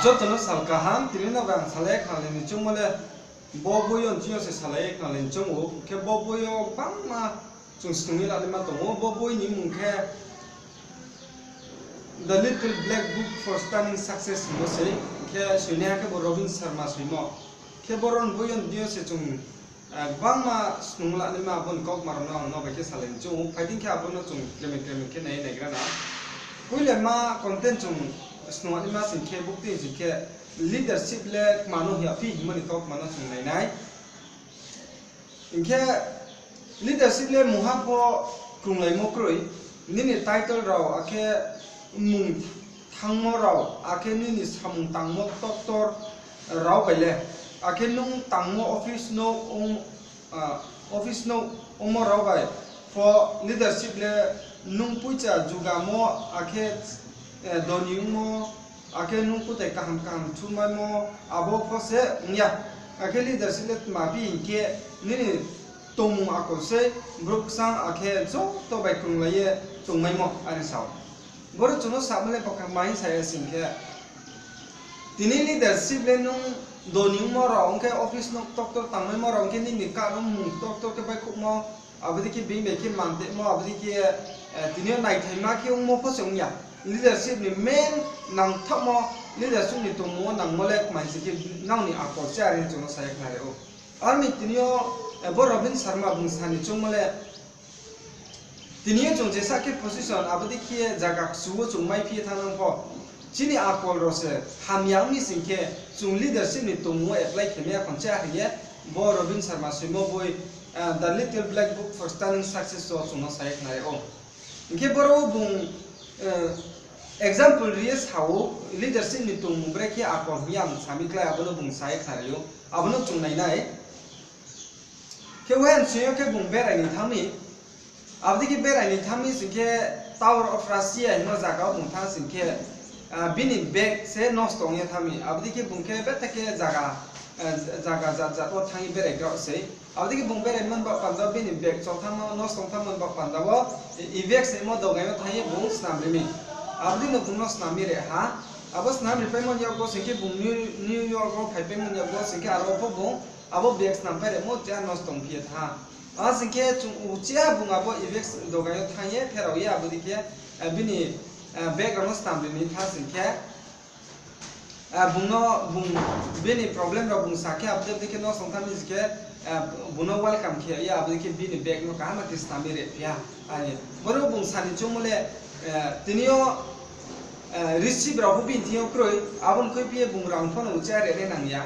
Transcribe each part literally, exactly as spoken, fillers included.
Joto no sal kaham, tini no bai ang salai ye khnalai ni choungmo le, bo boi yo nching yo se salai ye khnalai ni choung ou, khe bo boi yo gbangma chung snung ye lanaima tong ou, bo boi ni mmung khe The Little Black Book for Stunning Success hingmo sei, khe soinaiha khe bo Robin Sharma soimo. Khe bo ron boi yo nching yo se chung gbangma snung lanaima abo ni kaukma rao no ang no bai khe salai ni choung ou, phai dei khe abo no chung kremeng kremeng khe nai ye naigra na. Poila ma content chung snung lanaima sing khe, bukti sing khe, leadership le kma no hing ya phi hingmo ni kaukma no chung nai nai. Hing khe, leadership le mungha pho krunglaimo kroi, nini title rao, akhe mmung thanngmo rao, akhe nini samung tangmo ktor ktor rao bai le, akhe nung tangmo office no, office no ongmo rao bai pho leadership le nung poicha jugamo, akhe doni ongmo, akhe nung kutai kaham kaham thumaimo, abo pho se ong ya. Akhe leadership le tma phi hing khe, nini tongmung akol sei, brouh kchang akhe joto bai krunglai ye tongmaimo, are sa ou. Boro chung no samo le bkha kma hing sa ya sing khe, tini leadership le nung doni ongmo rao, ong khe office no ktor ktor tangmaimo rao, ong khe nini kah no mmung ktor ktor khe baihkhouhmo, abo dei khe being bai khe manteimo, abo dei khe, tini yo naithaima khe ongmo pho se ong ya. Leadership ni main nangthaohmo, leadership ni tongmung wo nangmo le kma hing sing khe, nrao ni akol se, are chung no sa ye khnari ou. Aro ni tini yo, bo Robin Sharma bung sa ni choungmo le, tini yo chung jesa khe position, abo dei khe zaga kchu wo chung maiphi ye thanng nang pho, chini akol rao se hamya ong mi sing khe, chung leadership ni tongmung wo apply khe mai ya khon se, are hing ye bo Robin Sharma soimo boi, The Little Black Book for Stunning Success wo chung no sa ye khnari ou. Hing khe boro wo bung example ri ye sa ou, leadership ni tongmung brekhe akol hing ye ang sami klái, abo no bung sa ye khnari ou, abo no chung nai nai. Khe uaha nching yo khe bung berai ni thanng mi. Abo dei khe berai ni thanng mi sing khe Tower of Russia hingmo zaga wo bung thanng sing khe, bini bag se nosto ong ye thanng mi. Abo dei khe bung khe betha khe zaga, zaga jat jat wo thanng ye berai grao sei. Abo dei khe bung berai man baoh panda bini bag chol thanngmo, nosto ong thanngmo baoh panda wo, Avex hingmo dogan yo thanng ye bung snam ri mi. Abo dei no bung no snam ye ri ha. Abo snam ripaimo ni yakgo sing khe bung New, New York wo phaipaimo ni yakgo sing khe aro pho bung abo bag snam pai rimo, uchih ha nosto ongphi ye thanng ha. Abo sing khe chung uchih ha bung abo Avex dogan yo thanng ye pherao ye abo dei khe, bini bag rao no snam ri ni thanng sing khe, bung no, bung, bini problem rao bung sa khe, abo dei khe nosto ong thanng mi sing khe, bung no welcome khe ye abo dei khe bini bag no kaham khe snam ye ri phi ha. Boro bung sa ni choungmo le, tini yo receipt rao pho bini thing yo kroi, abo ni khuiphi ye bung rang pho no uchih ha ri nai nang ya.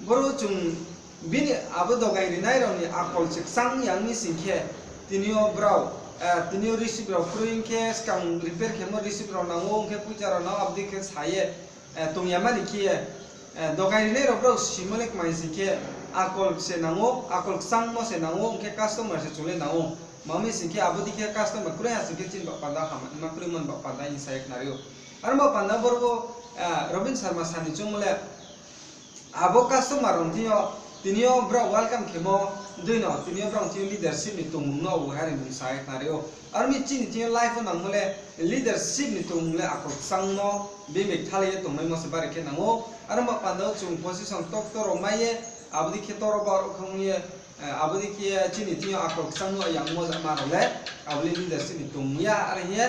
Boro chung bini abo dogan rinai rao ni akol se kchang ya ong mi sing khe, tini yo brao, tini yo receipt rao kroi ong khe, skang repair khemo receipt rao nang ou, ong khe poicha rao nang ou, abo dei khe sa ye tong ya mani khe ye, dogan rinai rao brao simo le kmai sing khe, akol se nang ou, akol kchangmo se nang ou, ong khe customer se chung le nang ou. Ma mi sing khe abo dei khe customer kroi ha sing khe chini baoh panda hama ma kroimo ni baoh panda hing sa ye khnari ou. Aro baoh panda boro wo, Robin Sharma sa ni choungmo le, abo customer rao thing yo, tini yo brao welcome khemo dei no, tini yo brao thing yo leadership ni tongmung no abo hai ri bung sa ye khnari ou. Aro mi chini thing yo life wo nangmo le leadership ni tongmung le akol kchangmo, bini kthalai ye tongmaimo se bari khe nang ou. Aro baoh panda wo chung position ktor ktor rao mai ye, abo dei khe toro baoh rao khe ong ye, abo dei khe chini thing yo akol kchangmo yangmo jama rao le, abo le leadership ni tongmung ya, are hing ye,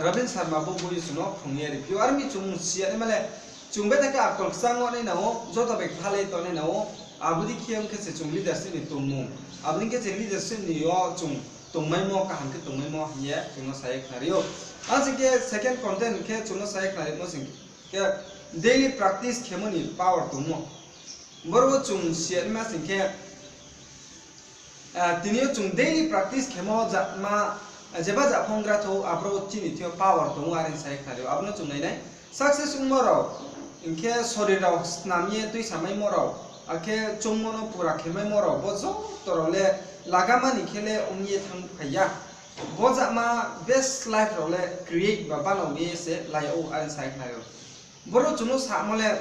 Robin Sharma bo boi yo chung no phrung ye ri phi ou. Aro mi chung si ya naima le, chung betha khe akol kchang ong nai nang ou, joto bai kthalai tongnai nang ou, abo dei khe ong khe se chung leadership ni tongmung, abo dei khe se leadership ni yo chung tongmaimo, kaham khe tongmaimo hing ye chung no sa ye khnari ou. Abo sing khe second content khe chung no sa ye khnarimo sing khe, daily practice khemo ni power tongmo. Boro wo chung si ya naima sing khe, tini yo chung daily practice khemo jama, jeba ja phonggra thou, aboro chini thing yo power tong ou, are sa ye khnari ou. Abo no chung nai nai. Success ongmo rao, hing khe sorir rao snam ye tuisamaimo rao, akhe choungmo no pura khemaimo rao, bo joto rao le lagama ni khe le ong ye thanngphai ya. Bo jama best life rao le create ba banao ye se lai yag ou, are sa ye khnari ou. Boro chung no samo le,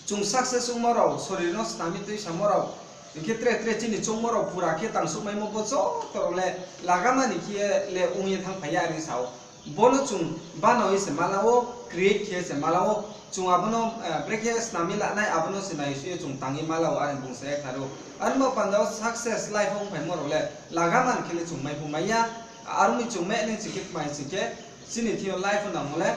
chung success ongmo rao, sorir no snam ye tuisamo rao, hing khe tre tre chini choungmo rao pura khe tangsouhmaimo bo joto rao le lagama ni khe le ong ye thanngphai ya, are sa ou. Bo no chung banao ye se ma la ou, create khe se ma la ou. Chung abo no brekhe snam ye la nai, abo no se naisuh ye chung tang ye ma la ou, are bung sa ye khnari ou. Are ong ba panda wo success life wo ongphaimo rao le laga man khe le chung mai pho mai ya. Are ong mi chung mai nai sing khe, kmai sing khe, chini thing yo life wo nangmo le,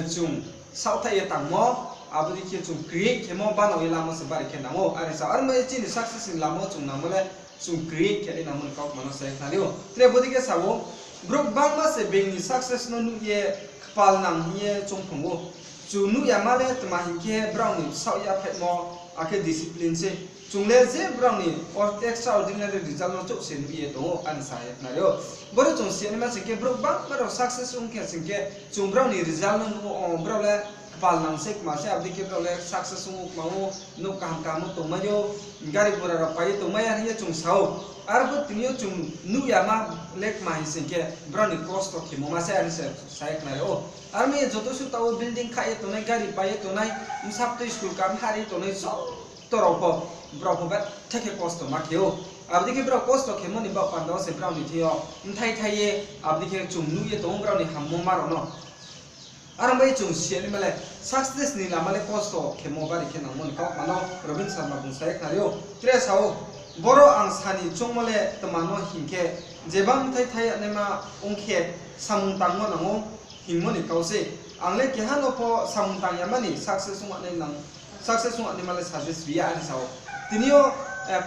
chung saohthaih ye tangmo, abo dei khe chung create khemo, banao ye lamo se bari khe nang ou, are sa ou. Are ong ba ye chini success ni lama wo chung nangmo le, chung create khe nai nangmo ni kautma no sa ye khnari ou. Tre bodei khe sa ou, brouh gbangma se being ni success no nuh ye kpal nang hing ye choung tong ou. Chung nuh yama le tma hing khe brao ni saoh yaphaihmo, akhe discipline sei. Chung le je brao ni extraordinary result no chouh se nuh ye tong ou, are sa ye khnari ou. Boro chung si ya naima sing khe, brouh gbangma rao success ong khe sing khe, chung brao ni result no nuh ou, brao le kpal nang sei, kma sei, abo dei khe brao le success ong ou, kma ou, nouh kaham kaham wo tongmai ou, gari gura rao pai ye tongmai ya hing ye chung sa ou. Arphuh tini yo chung nuh yama le kma hing sing khe, brao ni kosto khemo ma se, are se sa ye khnari ou. Are ong mi ye joto suh taoh wo building kha ye tongnai, gari pai ye tongnai, bsa btui school kam hari tongnai, joto rao pho, brao pho betha khe kosto ma khe ou. Abo dei khe brao kosto khemo ni baoh panda wo se brao ni thing yo bthai thai ye, abo dei khe chung nuh ye tong ou brao ni hammo ma rao no. Are ong bai chung si ya naima le, success ni lama le kosto khemo bari khe nangmo ni kautma no Robin Sharma bung sa ye khnari ou. Tre sa ou, boro ang sa ni choungmo le tma no hing khe, jeba bthai thai ya naima ong khe, samung tangmo nang ou hingmo ni kau sei. Ang le keha no pho samung tang yama ni success ong naima le suggest ri ya, are sa ou. Tini yo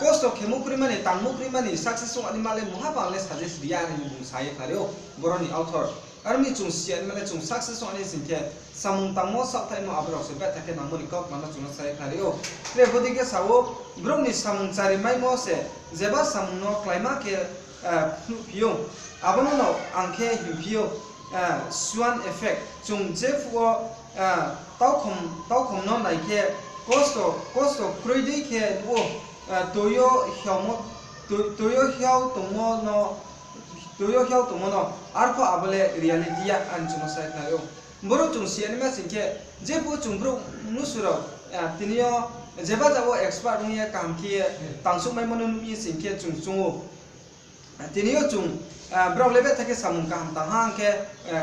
kosto khemo kroima ni, tangmo kroima ni success ong naima le mungha pho ang le suggest ri ya, are hing ye bung sa ye khnari ou, boro ni author. Are ong mi chung si ya naima le, chung success ong nai sing khe, samung tangmo, saohthaihmo, abo rao se betha khe nangmo ni kautma no chung no sa ye khnari ou. Tre bodei khe sa ou, brouh ni samung charimaimo se jeba samung no kláima khe phnuhphi ou, abo no no ang khe hingphi ou, swan effect. Chung jephuh wo taukhom no nai khe, kosto kroi dei khe nuh ou, toi yo hiao, toi yo hiao tongmo no, toi yo hiao tongmo no, arphuh abo le reality ya, are chung no sa ye khnari ou. Boro chung si ya naima sing khe, jephuh chung brouh mnusu rao tini yo jeba jat wo expert ong ye kaham khe ye tangsouhmaimo no nuh ye sing khe chung choung ou. Tini yo chung brao le betha khe samung kaham tang ha hing khe,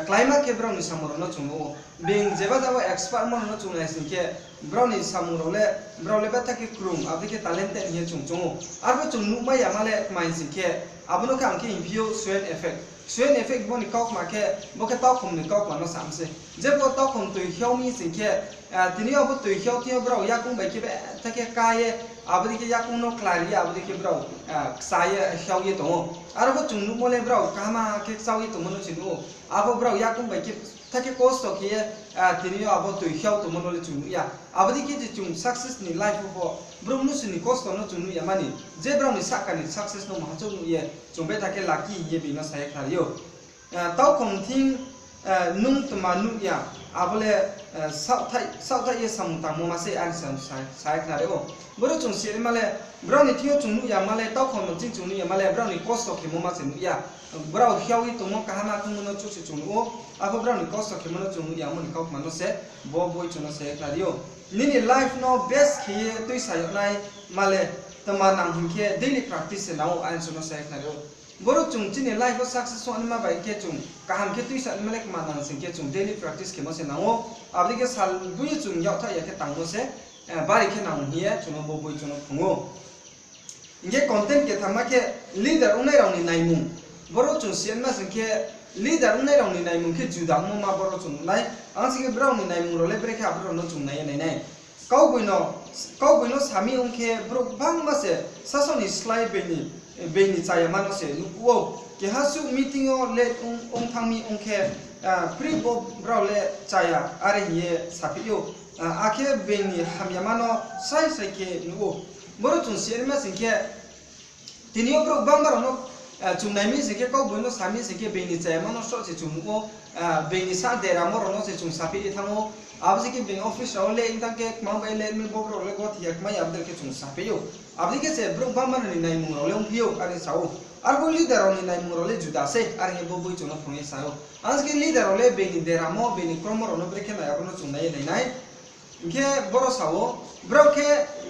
kláima khe brao ni samung rao no chung nuh ou. Being jeba jat wo expert mo rao no chung nai sing khe, brao ni samung rao le, brao le betha khe krung, abo dei khe talented hing ye chung choung ou. Arphuh chung nuhmai yama le kma hing sing khe, abo no khe ang khe hingphi ou swan effect. Swan effect bo ni kautma khe, bo khe taukhom ni kautma no sa mi se. Jephuh taukhom toi hiao mi sing khe, tini yo abo toi hiao thing yo brao yakoung bai khe betha khe ká ye, abo dei khe yakoung no klari ye, abo dei khe brao kchá ye hiao ye tong ou. Arphuh chung nuhmo le brao kaham khe kchá ye tongmo no se nuh ou. Abo brao yakoung bai khe betha khe kosto khe ye, tini yo abo toi hiao tongmo no le chung nuh ya. Abo dei khe je chung success ni life wo pho, brouh mnusu ni kosto no chung nuh yama ni, je brao ni sahka ni success no maha chouh nuh ye, chung betha khe lucky hing ye being no sa ye khnari ou. Taukhom thing nung tma nuh ya, abo le saohthaih ye samung tangmo ma se, are sa ye khnari ou. Boro chung si ya naima le, brao ni thing yo chung nuh yama le, taukhom no ching chung nuh yama le, brao ni kosto khemo ma se nuh ya. Brao hiao ye tongmo, kaham khe ongmo no chouh se chung nuh ou, arphuh brao ni kosto khemo no chung nuh yamo ni kautma no se bo boi chung no sa ye khnari ou. Nini life no best khe ye tuisa yag nai ma le, tma nang hing khe daily practice se nang ou, are chung no sa ye khnari ou. Boro chung chini life wo success ong naima bai khe chung kaham khe tuisa naima le kma nang sing khe chung daily practice khemo se nang ou. Abo dei khe sal boi ye chung yakthaih ya khe tangmo se bari khe nang hing ye chung no bo boi chung no phrung ou. Hing khe content kethama khe leader ongnai rao ni naimung. Boro chung si ya naima sing khe leader ongnai rao ni naimung khe juda ongmo ma boro chung nuh nai. Ang sing khe brao ni naimung rao le brekhe abo rao no chung nai ye nai nai. Kaugboino, kaugboino sami ong khe brouh gbangma se sasaoh ni slái being ni chayama no se nuhkuh ou. Keha suh meeting yo late ong thanng mi ong khe, pri bo brao le chaya, are hing ye saphi ou. Akhe being ni hamyama no srai srai khe nuh ou. Boro chung si ya naima sing khe, tini yo brouh gbangma rao no chung nai mi sing khe, kaugboino sami sing khe, being ni chayama no sroh se chung nuh ou. Being ni sa deramo rao no se chung saphi ye thanng ou. Abo se khe being office rao le ong thanng khe, kma bai le mi bo brouh le gothe ya kmai, abo dei khe chung saphi ou. Abo dei khe se brouh gbangma ni naimung rao le ongphi ou, are sa ou. Arphuh leader rao ni naimung rao le juda se, are hing ye bo boi chung no phrung ye sa ou. Ang se khe leader rao le being ni deramo, being ni kromo rao no brekhe nai, abo no chung nai ye nai nai. Hing khe boro sa ou, brao khe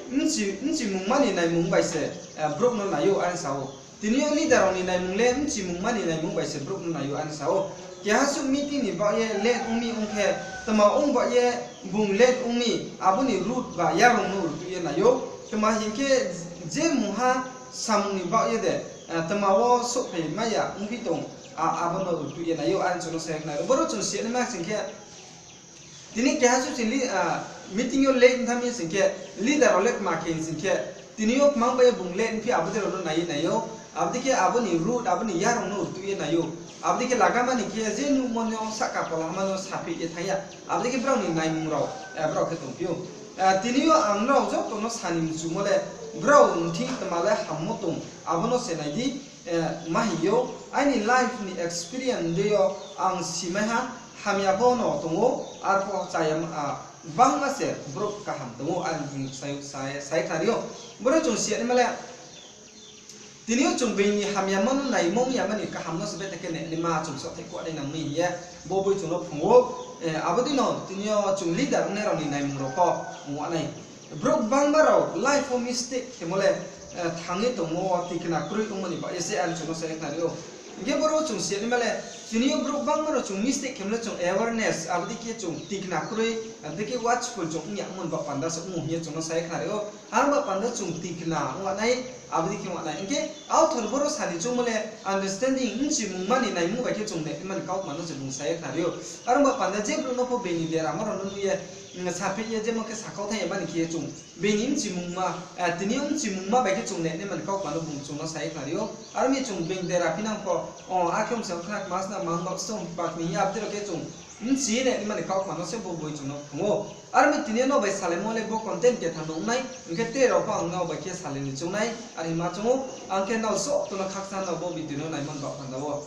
bchimungma ni naimung bai se brouh no nai ou, are sa ou. Tini yo leader rao ni naimung le bchimungma ni naimung bai se brouh no nai ou, are sa ou. Keha suh meeting ni baoh ye late ong mi ong khe, tma ong baoh ye bung late ong mi, abo ni root ba yarung no rtuh ye nai ou. Tma hing khe, je mungha samung ni baoh ye de, tma wo souhphai mai ya ongphi tong, abo no rtuh ye nai ou, are chung no sa ye khnari ou. Boro chung si ya naima sing khe, tini keha suh chini meeting yo late ong thanng mi sing khe, leader rao le kma khe sing khe, tini yo kmang bai ye bung late ongphi abo dei rao no nai ye nai ou. Abo dei khe abo ni root, abo ni yarung no rtuh ye nai ou. Abo dei khe lagama ni khe je nuhmo no sahka pola hama no saphi ye thanng ya. Abo dei khe brao ni naimung rao, brao khe tongphi ou. Tini yo ang nrao joto no sa ni mchumo le, brao mthing tma le hammo tong, abo no se nai di, ma hing ou, aini life ni experience dei yo ang simai ha, hamya pho no tong ou, arpho chaya, gbangma se brouh kaham tong ou, are chung sa ye khnari ou. Boro chung si ya naima le, tini yo chung being ni hamyamo no naimo ong ya mani kaham no se bethai khe nai naima chung saohthaih kuh nai nang mi hing ye, bo boi chung no phrung ou. Abo dei no tini yo chung leader ongnai rao ni naimung rao pho ong nai. Brouh gbangma rao life wo mistake khemo le, thanng ye tongmo wo tikna kroi ongmo ni baoh ye se, are chung no sa ye khnari ou. Hing khe boro chung si ya naima le, tini yo brouh gbangma rao chung mistake khemo le chung awareness, abo dei khe chung tikna kroi, abo dei khe watchful chung ong ya ongmo ni baoh panda se ong ou hing ye chung no sa ye khnari ou. Are ong baoh panda chung tikna ong nai, abo dei khe ong nai. Hing khe author boro sa ni choungmo le understanding, bchimungma ni naimung bai khe chung nai naima ni kautma no se bung sa ye khnari ou. Are ong baoh panda je brouh no pho being ni deramo rao no nuh ye, saphi ye jemo khe sakhau thanng ya mani khe ye chung being ni bchimungma, tini yo bchimungma bai khe chung nai naima ni kautma no bung chung no sa ye khnari ou. Are ong mi chung being dera phinang pho, akhe ong se khna kma sna mang baoh song pak ni hing ye abo dei rao khe chung bchi ye nai naima ni kautma no se bo boi chung no phrung ou. Are ong mi tini yo nrao bai salaimo le bo content ketham no ong nai, hing khe tre rao pho ang nrao bai khe salai ni choung nai, are hima choung ou, ang khe nrao joto no khakchang no bo video no naimo ni baoh panda wo